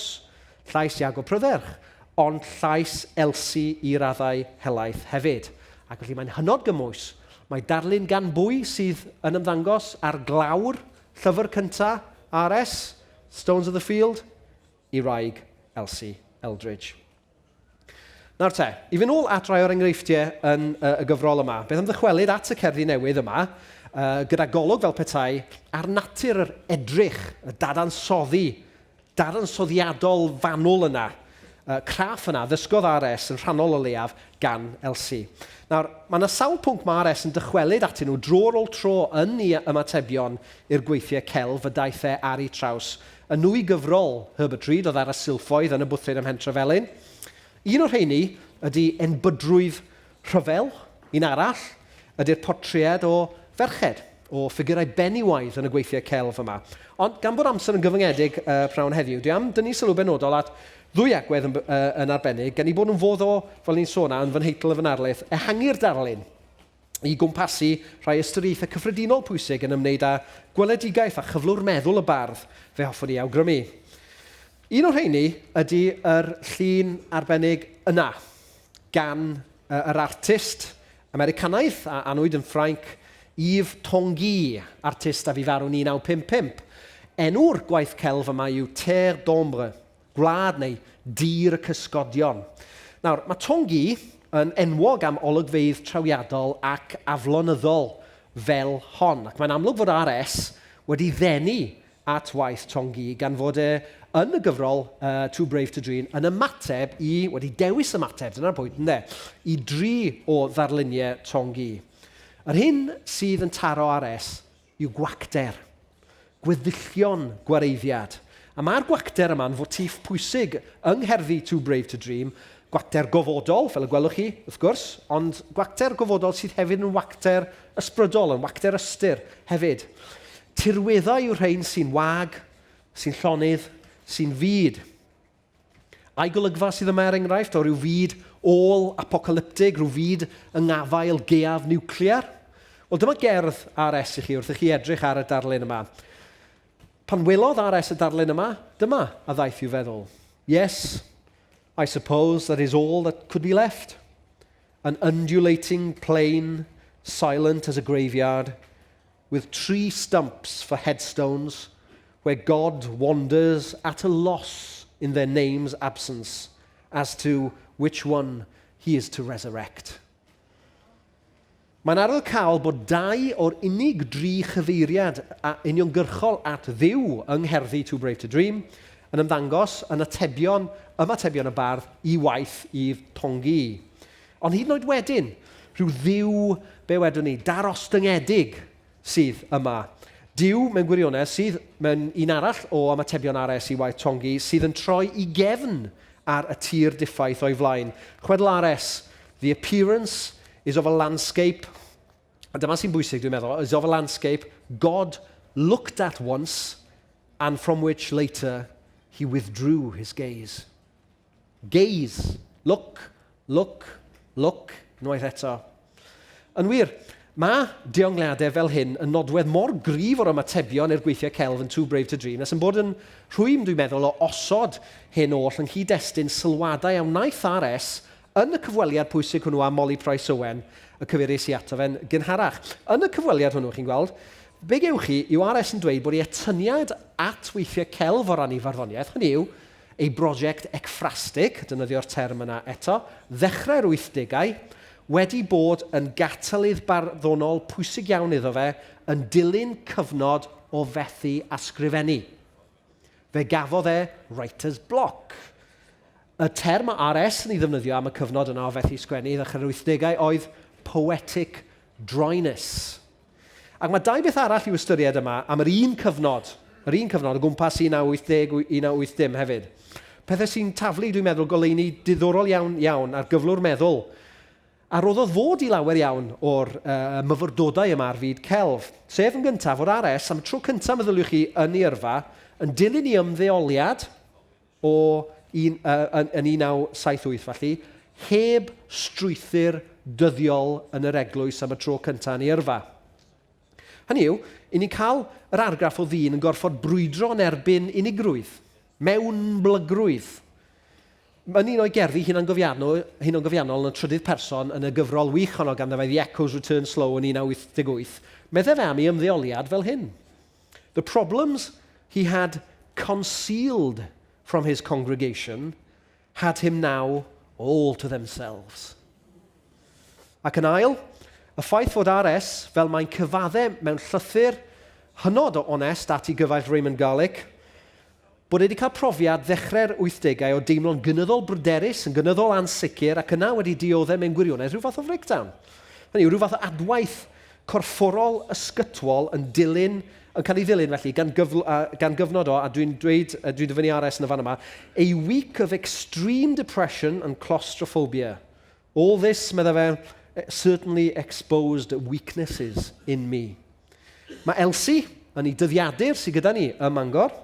Llais Iago Prydderch, ond llais Elsi i raddau helaeth hefyd. Ac felly mae'n hynod gymwys. Mae darlun gan bwy sydd yn ymddangos ar glawr llyfr cynta RS, Stones of the Field, i wraig Elsie Eldridge. Nawr te, i fynd ôl at rai o'r enghreifftiau yn y gyfrol yma, beth am ddychwelyd at y cerddi newydd yma, gyda golwg fel petai ar natur yr edrych, y dadansoddi, dadansoddiadol fanwl yna, craff yna, ddysgodd RS yn rhannol o leiaf gan Elsie. Nawr, mae yna sawl pwnc mae RS yn dychwelyd atyn nhw dro ar ôl tro yn ei ymatebion i'r gweithiau celf y daeth e ar eu traws Y nwy gyfrol Herbert Read oedd ar y silffoedd yn y bwthyn ym Mhentrefelin. Un o'r rheiny ydy enbydrwydd rhyfel, un arall ydy'r portread o ferched, o ffigurau benywaidd yn y gweithiau celf yma. Ond gan bod amser yn gyfyngedig uh, pnawn heddiw, dwi am dynnu sylw benodol at ddwy agwedd yn, uh, yn arbennig, gan i bod yn fodd o, fel ni'n sôn am, yn fy nheitl y fy narlith, ehangu'r darlun i gwmpasu rhai ystyriaethau cyffredinol pwysig yn ymwneud â gweledigaeth a chyflwr meddwl y bardd, fe hoffwn i awgrymu. Un o'r rheiny ydy yr llun arbennig yna gan yr artist Americanaidd a anwyd yn Ffrainc, Yves Tanguy, artist a fu farw 1955. Enw'r gwaith celf yma yw Terre d'Ombre, Gwlad neu dir y cysgodion. Nawr, mae Tanguy yn enwog am olygfeydd trawiadol ac aflonyddol fel hon, ac mae'n amlwg fod RS wedi ddenu at waith Tanguy gan fod e yn y gyfrol uh, Too Brave to Dream yn ymateb i, wedi dewis ymateb, dyna'r pwynt ynde, i dri o ddarluniau Tanguy. Yr hyn sydd yn taro RS yw gwacter, gweddillion gwareiddiad. A mae'r gwacter yma'n fotiff pwysig yng ngherddi Too Brave to Dream, Gwacter gofodol, fel y gwelwch chi, wrth gwrs, ond gwacter gofodol sydd hefyd yn wacter ysbrydol, yn wacter ystyr hefyd. Tirweddau yw'r rhain sy'n wag, sy'n llonydd, sy'n fud. Ai golygfa sydd yma er enghraifft o ryw fyd ôl-apocalyptig, rhyw fyd yng ngafael gaeaf niwclear? Wel, dyma gerdd RS i chi wrth i chi edrych ar y darlun yma. Pan welodd RS y darlun yma, dyma a ddaeth i'w feddwl. Yes, I suppose that is all that could be left. An undulating plain, silent as a graveyard, with tree stumps for headstones, where God wanders at a loss in their name's absence as to which one he is to resurrect. Mae'n arwyddocaol bod dau o'r unig dri chyfeiriad a uniongyrchol at Dduw yng ngherddi Too Brave to Dream yn ymddangos yn atebion ymatebion y bardd i waith Yves Tanguy. Ond hyd yn oed wedyn, rhyw Dduw, be wedwn ni, darostyngedig sydd yma. Duw, mewn gwirionedd, sydd, mewn un arall o ymatebion RS i waith Tanguy, sydd yn troi i gefn ar y tir diffaith o'i flaen. Chwedl RS, The appearance is of a landscape, a dyma sy'n bwysig dwi'n meddwl, is of a landscape God looked at once and from which later he withdrew his gaze. Gaze, look, look, look, unwaith eto. Yn wir, mae deongliadau fel hyn yn nodwedd mor gryf o'r ymatebion i'r gweithiau celf yn Too Brave to Dream nes yn bod yn rhwym, dwi'n meddwl, o osod hyn oll yng nghyd-destun sylwadau a wnaeth RS yn y cyfweliad pwysig hwnnw â Molly Price Owen, y cyfeiries i ato fe'n gynharach. Yn y cyfweliad hwnnw, chi'n gweld, be gewch chi yw RS yn dweud bod ei atyniad at weithiau celf o ran ei farddoniaeth, hynny yw, ei brosiect ecffrastig, defnyddio'r term yna eto, ddechrau'r wythdegau, wedi bod yn gatalydd barddonol pwysig iawn iddo fe yn dilyn cyfnod o fethu â sgrifennu. Fe gafodd e writer's block. Y term mae RS yn ei ddefnyddio am y cyfnod yna o fethu sgwennu ddechrau'r wythdegau oedd poetic dryness. Ac mae dau beth arall i'w ystyried yma am yr un cyfnod, yr un cyfnod, o gwmpas 1980, 1980 hefyd. Pethau sy'n taflu, dwi'n meddwl, goleuni diddorol iawn, iawn ar gyflwr meddwl a roddodd fod i lawer iawn o'r uh, myfyrdodau yma ar fyd celf. Sef yn gyntaf, fod RS, am y tro cyntaf meddyliwch chi yn ei yrfa, yn dilyn ei ymddeoliad o un, uh, yn, yn 1978 felly, heb strwythur dyddiol yn yr eglwys am y tro cyntaf yn ei yrfa. Hynny yw, i ni'n cael yr argraff o ddyn yn gorfod brwydro yn erbyn unigrwydd, mewnblygrwydd. Yn un o'i gerddi hunangofiannol, hunangofiannol yn y trydydd person yn y gyfrol wych honno ganddo fe The Echoes Return Slow yn 1988, meddai fe am ei ymddeoliad fel hyn. The problems he had concealed from his congregation had him now all to themselves. Ac yn ail, y ffaith fod RS, fel mae'n cyfadde mewn llythyr hynod o onest at ei gyfaill Raymond Garlick, bod e wedi cael profiad ddechrau'r wythdegau o deimlo'n gynyddol bryderus, yn gynyddol ansicr, ac yna wedi dioddef mewn gwirionedd rhyw fath o freakdown. Hynny yw, rhyw fath o adwaith corfforol ysgytwol yn dilyn, yn cael ei ddilyn felly gan, gyfl, uh, gan gyfnod o, a dwi'n dweud, uh, dwi'n dyfynnu RS yn y fan yma, a week of extreme depression and claustrophobia. All this, meddai fe, certainly exposed weaknesses in me. Mae Elsie, yn ei dyddiadur sydd gyda ni ym Mangor,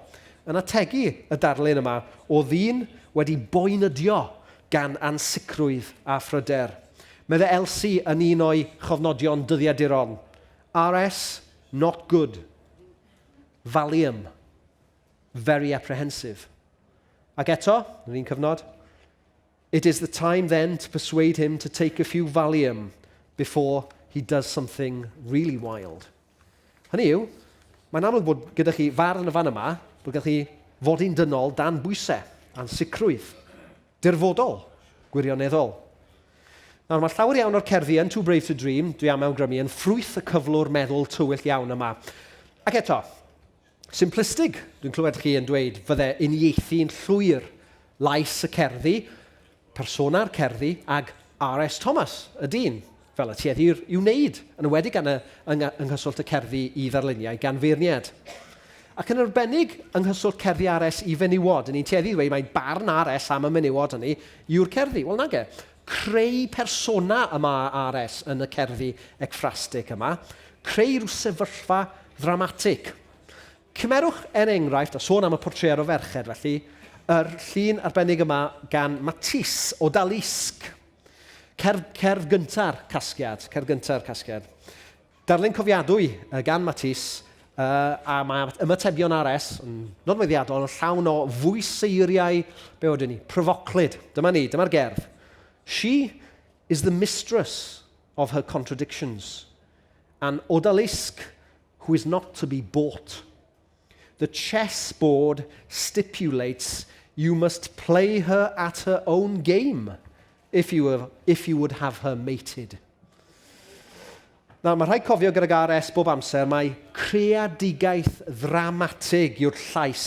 yn ategu y darlun yma o ddyn wedi boenydio gan ansicrwydd a phryder. Meddai Elsie yn un o'i chofnodion dyddiaduron, RS, not good. Valium. Very apprehensive. Ac eto, yn yr un cyfnod, It is the time then to persuade him to take a few Valium before he does something really wild. Hynny yw, mae'n amlwg bod gyda chi farn yn y fan yma, bod gyda chi fodyn dynol dan bwysau, ansicrwydd, dirfodol, gwirioneddol. Nawr, mae llawer iawn o'r cerddi yn Too Brave to Dream, dwi am awgrymu, yn ffrwyth y cyflwr meddwl tywyll iawn yma. Ac eto, Simplistig, dwi'n clywed chi yn dweud, fydde uniaethu'n llwyr lais y cerddi, persona'r cerddi, ag R.S. Thomas, y dyn, fel y tueddir i'w wneud, yn enwedig gan y, yng, yng nghyswllt y cerddi i ddarluniau gan feirniaid. Ac yn arbennig yng nghyswllt cerddi RS i fenywod. Ni'n tueddu i ddweud mai barn RS am y menywod hynny yw'r cerddi. Wel nage. Creu persona y mae RS yn y cerddi ecffrastig yma. Creu rhyw sefyllfa ddramatig. Cymerwch er enghraifft, a sôn am y portread o ferched felly, yr llun arbennig yma gan Matisse o Dalisg. Cerdd, cerdd gynta'r casgliad, cerdd gynta'r casgliad. Darlun cofiadwy gan Matisse, a mae ymatebion RS yn nodweddiadol yn llawn o fwyseiriau, be wedyn ni, pryfoclyd. Dyma ni, dyma'r gerdd. She is the mistress of her contradictions, an odalisque who is not to be bought. The chessboard stipulates you must play her at her own game if you, have, if you would have her mated. Nawr, mae rhaid cofio gydag RS bob amser mae creadigaeth ddramatig yw'r llais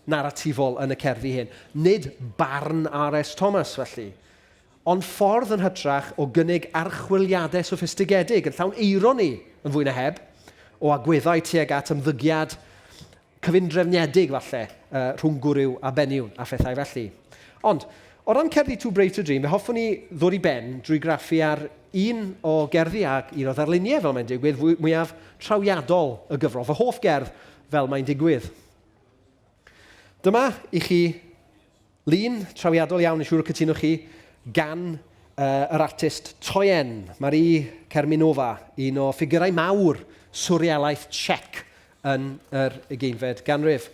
naratifol yn y cerddi hyn, nid barn RS Thomas felly, ond ffordd yn hytrach o gynnig archwiliadau soffistigedig, yn llawn eironi yn fwy na heb, o agweddau tuag at ymddygiad cyfundrefnedig falle, rhwng gwryw a benyw a phethau felly. Ond, o ran cerddi Too Brave to Dream, fe hoffwn i ddod i ben drwy graffu ar un o gerddi ac un o ddarluniau, fel mae'n digwydd, mwyaf trawiadol y gyfrol, fy hoff gerdd fel mae'n digwydd. Dyma i chi lun trawiadol iawn, yn siŵr y cytunwch chi, gan yr artist Toyen, Marie Kerminova, un o ffigurau mawr swrrealaeth Czech yn yr ugeinfed ganrif.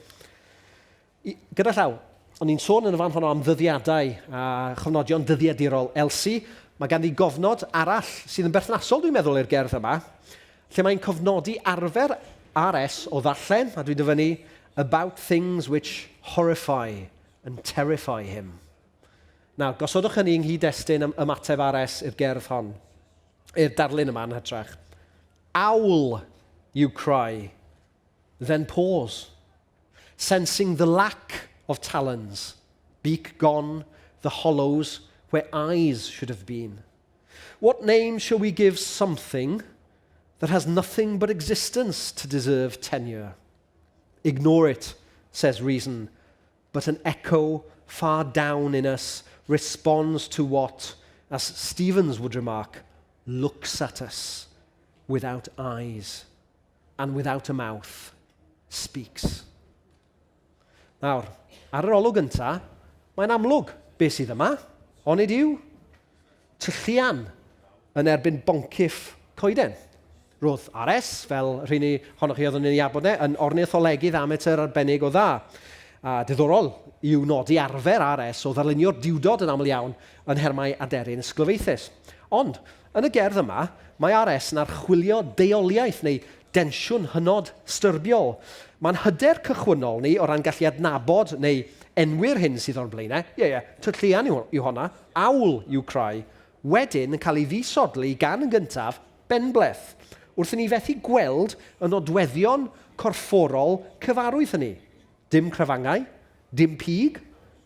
I, gyda llaw, o'n i'n sôn yn y fan honno am ddyddiadau a chofnodion dyddiadurol Elsie. Mae ganddi gofnod arall sydd yn berthnasol, dwi'n meddwl, i'r gerdd yma, lle mae'n cofnodi arfer RS o ddarllen, a dwi'n dyfynnu, about things which horrify and terrify him. Nawr, gosodwch hynny yng nghyd-destun ymateb RS i'r gerdd hon, i'r darlun yma yn hytrach. Owl, you cry, then pause, sensing the lack of talons, beak gone, the hollows where eyes should have been. What name shall we give something that has nothing but existence to deserve tenure? Ignore it, says reason, but an echo far down in us responds to what, as Stevens would remark, looks at us without eyes and without a mouth speaks. Nawr, ar yr olwg gynta, mae'n amlwg beth sydd yma, onid yw? Tylluan yn erbyn boncyff coeden. Roedd RS, fel rheini ohonoch chi oedd yn ei nabod e, yn ornitholegydd amatur arbennig o dda. A diddorol yw nodi arfer RS o ddarlunio'r diwdod yn aml iawn yn nhermau aderyn ysglyfaethus. Ond, yn y gerdd yma, mae RS yn archwilio deuoliaeth neu densiwn hynod styrbiol. Mae'n hyder cychwynnol ni o ran gallu adnabod neu enwi'r hyn sydd o'n blaenau, ie, ie, tylluan yw, yw honna, owl you cry, wedyn yn cael ei ddisodli gan yn gyntaf benbleth, wrth i ni fethu gweld y nodweddion corfforol cyfarwydd hynny. Dim crafangau, dim pig,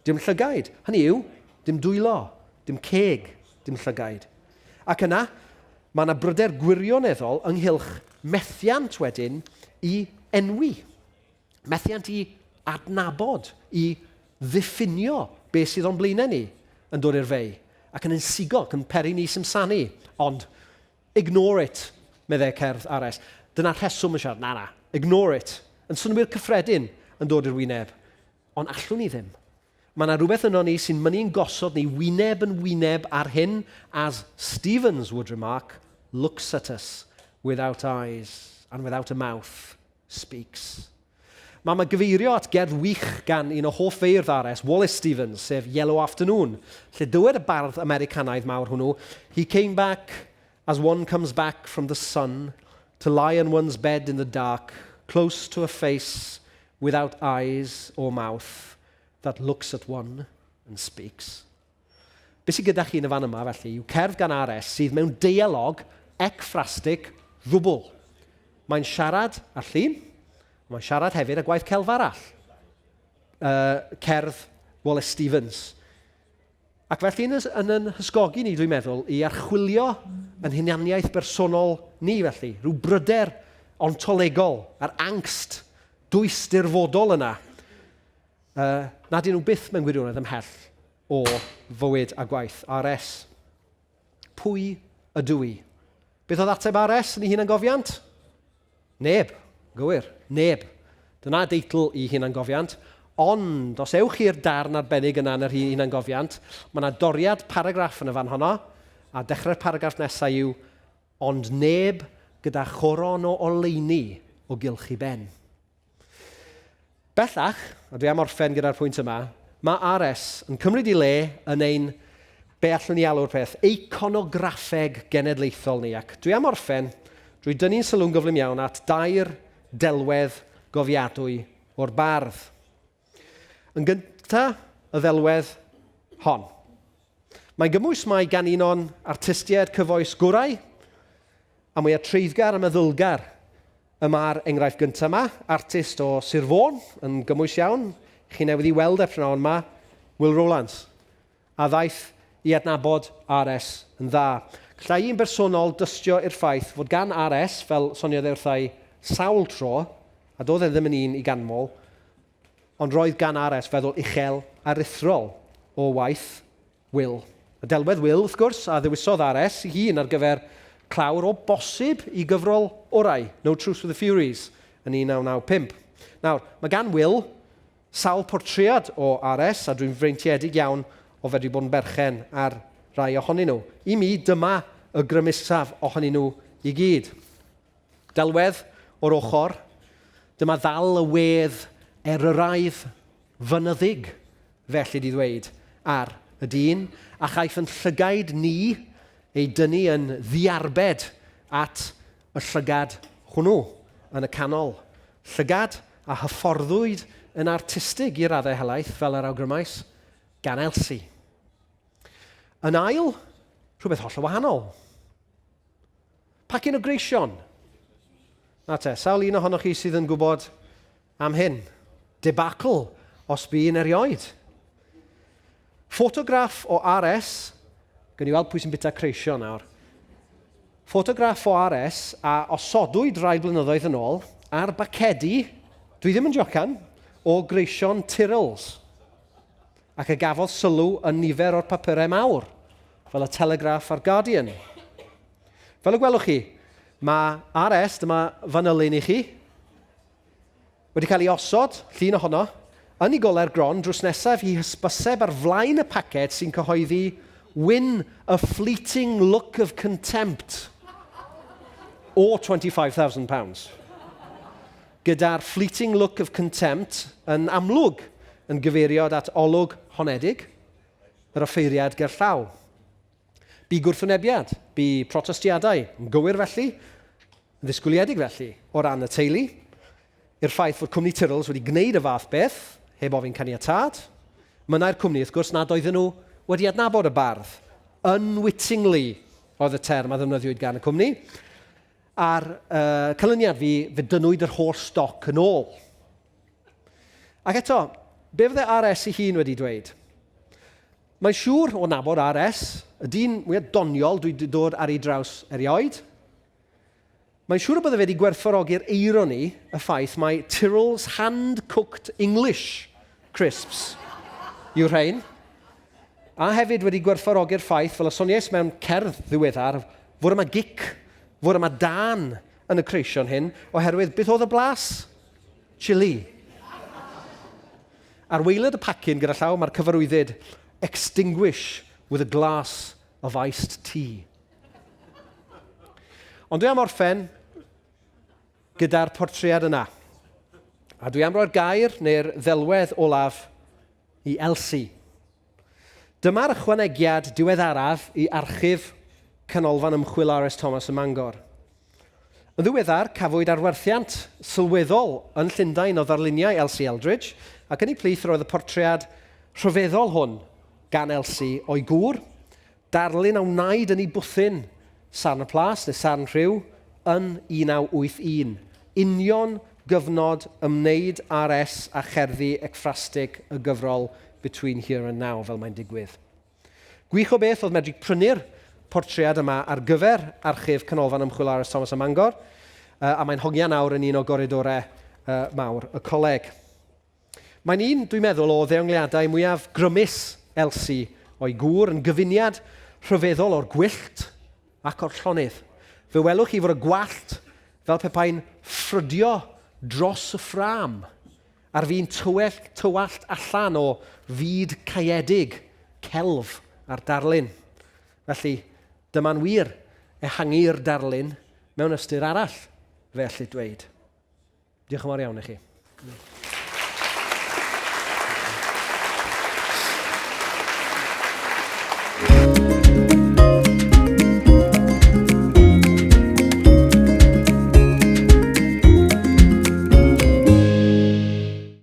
dim llygaid, hynny yw, dim dwylo, dim ceg, dim llygaid. Ac yna, mae yna bryder gwirioneddol ynghylch methiant wedyn i enwi, methiant i adnabod, i ddiffinio beth sydd o'n blaenau ni yn dod i'r fei, ac yn unsigo, ac yn peri ni simsanu. Ond, ignore it, meddai cerdd RS. Dyna'r rheswm yn siarad, na na, ignore it. Yn synnwyr cyffredin yn dod i'r wyneb. Ond allwn ni ddim. Mae yna rhywbeth yno ni sy'n mynnu'n gosod ni wyneb yn wyneb ar hyn, as Stevens would remark, looks at us without eyes and without a mouth speaks. Mae yma gyfeirio at gerdd wych gan un o hoff feirdd RS, Wallace Stevens, sef Yellow Afternoon, lle dywed y bardd Americanaidd mawr hwnnw, He came back as one comes back from the sun to lie on one's bed in the dark, close to a face without eyes or mouth that looks at one and speaks. Be sydd gyda chi yn y fan yma, felly, yw cerdd gan RS sydd mewn deialog ecffrastig ddwbl. Mae'n siarad â'r llun, mae'n siarad hefyd â gwaith celf arall, cerdd Wallace Stevens. Ac felly yn, yn yn hysgogi ni, dwi'n meddwl, i archwilio yn hunaniaeth bersonol ni felly, rhyw bryder ontolegol a'r angst dwysdirfodol yna, uh, nad ydyn nhw byth mewn gwirionedd ymhell o fywyd a gwaith RS. Pwy ydw i? Beth oedd ateb RS yn ei hunangofiant? Neb. Gywir. Neb. Dyna deitl i hunangofiant. Ond, os ewch chi'r darn arbennig yna yn yr hunangofiant, mae yna doriad paragraff yn y fan honno, a dechrau'r paragraff nesaf yw Ond neb gyda choron o oleuni o gylch i ben. Bellach, a dwi am orffen gyda'r pwynt yma, mae RS yn cymryd ei le yn ein, be allwn ni alw'r peth, eiconograffeg genedlaethol ni, ac dwi am orffen drwy dynnu'n sylw'n gyflym iawn at dair delwedd gofiadwy o'r bardd. Yn gyntaf, y ddelwedd hon. Mae'n gymwys mai gan un o'n artistiaid cyfoes gorau, a mwyaf treiddgar a meddylgar y mae'r enghraifft gyntaf yma, artist o Sir Fôn, yn gymwys iawn, chi newydd i weld e prynhawn yma, Will Rowlands, a ddaeth i adnabod RS yn dda. Galla i yn bersonol dystio i'r ffaith fod gan RS, fel soniodd e wrtha i sawl tro, a doedd e ddim yn un i ganmol, Ond roedd gan RS feddwl uchel aruthrol o waith Will. Y delwedd Will, wrth gwrs, a ddewisodd RS ei hun ar gyfer clawr o bosib i gyfrol orau, No Truce with the Furies, yn 1995. Nawr, mae gan Will sawl portread o RS, a dwi'n freintiedig iawn o fedru bod yn berchen ar rai ohonyn nhw. I mi, dyma y grymusaf ohonyn nhw i gyd. Delwedd o'r ochr, dyma ddal y wedd eryraidd fynyddig, felly di ddweud, ar y dyn, a chaiff yn llygaid ni ei dynnu yn ddiarbed at y llygad hwnnw yn y canol. Llygad a hyfforddwyd yn artistig i raddau helaeth, fel yr awgrymais, gan Elsie. Yn ail, rhywbeth hollol wahanol. Pacyn o greision. Na te, sawl un ohonoch chi sydd yn gwybod am hyn? Debacle, os bu un erioed. Ffotograff o RS, gwn i weld pwy sy'n bita creision nawr. Ffotograff o RS a osodwyd rai blynyddoedd yn ôl ar bacedi, dwi ddim yn jocan, o greision Tyrrells. Ac a gafodd sylw yn nifer o'r papurau mawr, fel y Telegraph a'r Guardian. Fel y gwelwch chi, mae RS, dyma fanylun i chi, wedi cael ei osod, llun ohono, yn ei goler gron drws nesaf i hysbyseb ar flaen y paced sy'n cyhoeddi Win a fleeting look of contempt or £25,000. Gyda'r fleeting look of contempt yn amlwg yn gyfeiriad at olwg honedig yr offeiriad gerllaw. Bu gwrthwynebiad, bu protestiadau, yn gywir felly, yn ddisgwyliedig felly, o ran y teulu, i'r ffaith fod cwmni Tyrrells wedi gwneud y fath beth, heb ofyn caniatâd. Mynnai'r cwmni, wrth gwrs, nad oedden nhw wedi adnabod y bardd. Unwittingly oedd y term a ddefnyddiwyd gan y cwmni. A'r uh, canlyniad fi, fe dynnwyd yr holl stoc yn ôl. Ac eto, be fydde RS ei hun wedi dweud? Mae'n siŵr o nabod RS, y dyn mwyaf doniol dwi wedi dod ar ei draws erioed. Mae'n siŵr y bydde fe wedi gwerthfawrogi'r eironi y ffaith mai Tyrrell's Hand-Cooked English Crisps yw'r rhain, a hefyd wedi gwerthfawrogi'r ffaith, fel y soniais mewn cerdd ddiweddar, fod yma gic, fod yma dân yn y creision hyn, oherwydd beth oedd y blas? Chili. Ar waelod y pacin gyda llaw mae'r cyfarwyddyd Extinguish with a glass of iced tea. Ond dwi am orffen gyda'r portread yna. A dwi am roi'r gair neu'r ddelwedd olaf i Elsie. Dyma'r ychwanegiad diweddaraf i archif Canolfan Ymchwil R.S. Thomas ym Mangor. Yn ddiweddar, cafwyd arwerthiant sylweddol yn Llundain o ddarluniau Elsie Eldridge, ac yn eu plith roedd y portread rhyfeddol hwn gan Elsie o'i gŵr, darlun a wnaed yn ei bwthyn, Sarn y Plas neu Sarn Rhiw, yn 1981, union gyfnod ymwneud RS â cherddi ecffrastig y gyfrol Between Here and Now, fel mae'n digwydd. Gwych o beth oedd medru prynu'r portread yma ar gyfer archif Canolfan Ymchwil RS Thomas ym Mangor, a mae'n hongian nawr yn un o goridorau mawr y coleg. Mae'n un, dwi'n meddwl, o ddeongliadau mwyaf grymus Elsi o'i gŵr yn gyfuniad rhyfeddol o'r gwyllt ac o'r llonydd. Fe welwch chi fod y gwallt fel pe bai'n ffrydio dros y ffrâm, ar fin tywell tywallt allan o fyd caeedig celf a'r darlun. Felly, dyma'n wir ehangu'r darlun mewn ystyr arall, fe ellid dweud. Diolch yn fawr iawn i chi.